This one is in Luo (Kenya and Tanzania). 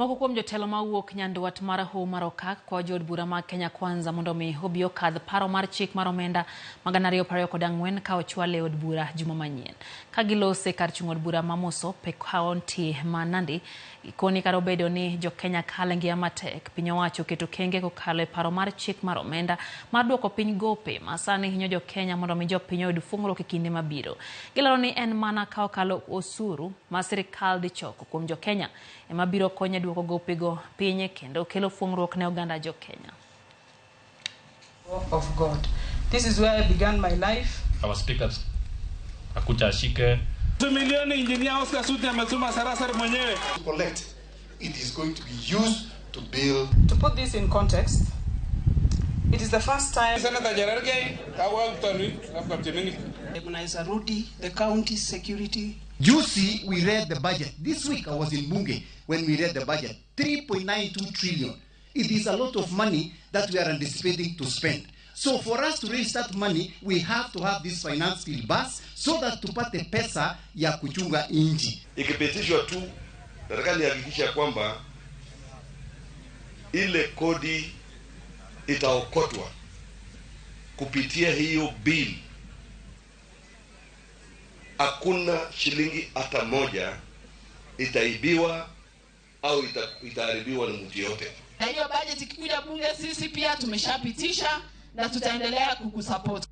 Moko kuom jotelo mawuok nyandwat mar Hoho mar Okak kwayo jood bura mag Kenya Kwanza mondo mi obi okadh paro mar chik mar omenda ma 2024 ka ochwal e od bura juma manyien. Ka gilose kar chung' od bura ma Mosop e kaonti ma Nandi, gikoni kata obedo ni jokenya kalo e ngima matek, piny owacho oketo okenge kokalo e paro mar chik mar omenda mar duoko piny gope ma sani hinyo jokenya mondo mi jopiny oyud fuong'ruok e kinde mabiro. Gilero ni en mana ka okalo osuru ma sirikal dhi choko kuom jokenya ema biro konyo e duoko gopego piny kendo kelo fuong'ruok ne oganda jokenya. Of God. This is where I began my life. Our speakers akuja ashike Milioni Engineer Oscar Sudi ametuma Sarasar mwenyewe. Collect. It is going to be used to build. To put this in context, it is the first time Senator Cherargei, Kawa Mtoni, Mnaweza rudi the county security. Juzi we read the budget. This week I was in Bunge when we read the budget. 3.92 trillion. It is a lot of money that we are anticipating to spend. So for us to raise that money, we have to have this finance bill bus so that tupate pesa ya kuchunga nchi. Ikipitishwa tu, nataka nihakikisha kwamba ile kodi itaokotwa kupitia hiyo bill. Hakuna shilingi hata moja itaibiwa au itaharibiwa na mtu yote. Na hiyo budget ikikuja bunge, sisi pia tumeshapitisha na tutaendelea kukusupport.